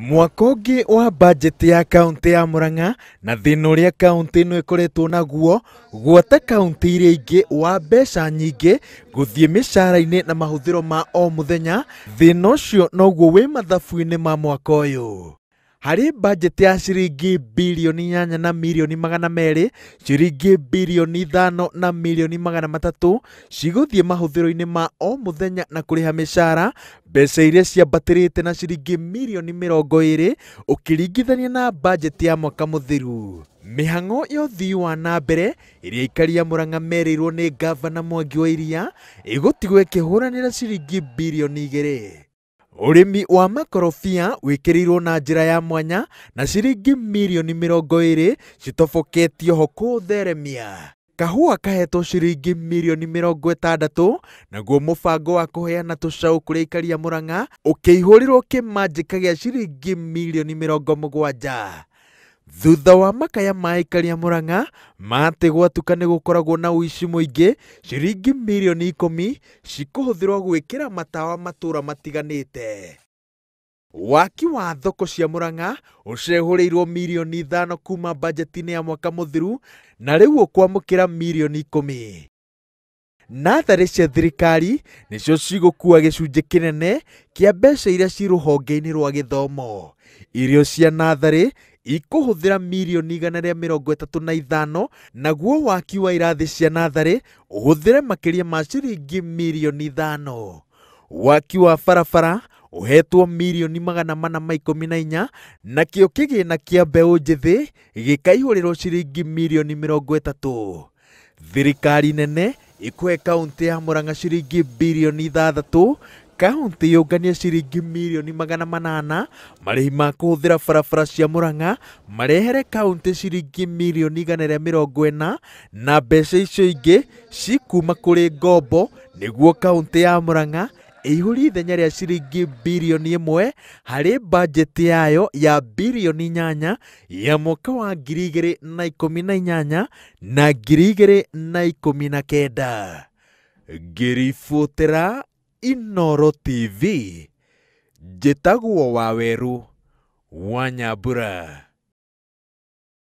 Mwaka ũngĩ wa bajeti ya kaũntĩ ya Murang'a na thĩna ũrĩa kaũntĩ ĩno ĩkoretwo naguo gwata kaũntĩ iria ingĩ wa mbeca nyingĩ gũthiĩ mĩcara-inĩ na mahũthĩro ma o mũthenya, thĩna ũcio noguo wĩ mathabu-inĩ ma mwaka ũyũ. Harĩ bajeti ya ciringi birioni 8 na mirioni 200, ciringi birioni 5 na mirioni 300 cigũthiĩ mahũthĩro-inĩ ma o mũthenya na kũrĩha mĩcara, mbeca iria ciambatĩrĩte na ciringi mirioni 20 ũkĩringithania na bajeti ya mwaka mũthiru. Mĩhang'o ya ũthii wa na mbere ĩrĩa aikari a Murang'a merĩirwo nĩ ngavana Mwangi wa Iria ĩgũtigwo ĩkĩhũranĩra ciringi birioni 2. Ũrĩmi wa makorobia wĩkĩrĩirwo na njĩra ya mwanya na ciringi mirioni 20 citoboketio ho kũũtheremia. Kahũa kahetwo ciringi mirioni 60, naguo mũbango wa kũheana tũcaũ kũrĩ aikari a Murang'a ũkĩihũrĩrwo kĩmanjĩka gĩa ciringi mirioni 70. Thutha wa makaya ma aikari a Murang'a ma atĩ gwatuka nĩ gũkoragwo na ũici mũingĩ, ciringi mirioni 10 cikũhũthĩrwo gwĩkĩra matawa matũra matiganĩte. Waki wa thoko cia Murang'a ũcehũrĩirwo mirioni 5 kuma bajeti-inĩ ya mwaka mũthiru na rĩu ũkwamũkĩra mirioni 10. Natharĩ cia thirikari nĩcio cigũkua gĩcunjĩ kĩnene kĩa mbeca iria ci rũhonge-inĩ rwa gĩthomo. Irio cia natharĩ ikũhũthĩra mirioni 135, naguo waki wa irathi cia natharĩ ũhũthĩre makĩria ma ciringi mirioni 5. Waki wa barabara ũhetwo mirioni 414, nakĩo kĩgĩna kĩa mbeũ njĩthĩ gĩkaihũrĩrwo ciringi mirioni 30. Thirikari nene ĩkũhe kaũntĩ ya Murang'a ciringi birioni 6, kaũntĩ yũnganie ciringi mirioni 800, marĩhi ma kũhũthĩra barabara cia Murang'a marehere kaũntĩ ciringi mirioni 140, na mbeca icio ingĩ cikuma kũrĩ ngombo nĩguo kaũntĩ ya Murang'a ĩihũrie ithenya rĩa ciringi birioni 1 harĩ bajeti yayo ya birioni 8 ya mwaka wa 2018 na 2019. Ngĩribotera Inooro TV, njĩtagwo Waweru wa Nyambura.